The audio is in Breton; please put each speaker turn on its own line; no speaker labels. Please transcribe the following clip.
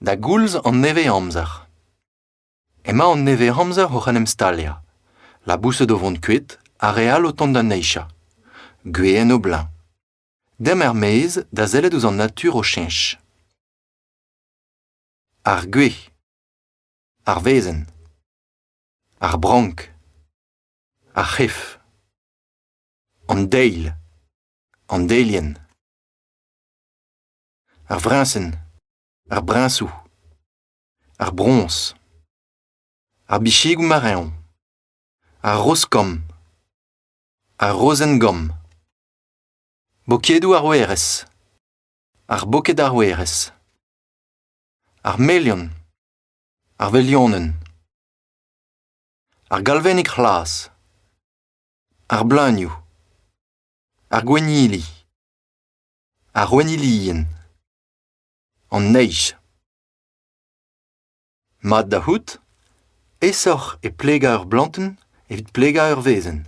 Da goulz an nevez-amzer. Emañ an nevez-amzer oc'h en em staliañ. Laboused o vont kuit ha re all o tont da neizhañ. Gwez en o bleuñv. Demp er-maez da sellet ouzh an natur o cheñch. Ar gwez. Ar wezenn. Ar brank. Ar c'hef. An deil. An delienn. Ar vriñsenn. Ar briñsoù. Ar broñs. Ar bichigoù mareñv. Ar roz-kamm. Ar rozenn-gamm. Bokedoù ar werez. Ar boked ar werez. Ar melion. Ar velionenn. Ar galvennig c'hlas. Ar bleunioù. Ar gwennili. Ar wennilienn. An neizh. Mat da c'hoût, aesoc'h eo plegañ ur blantenn evit plegañ ur wezenn.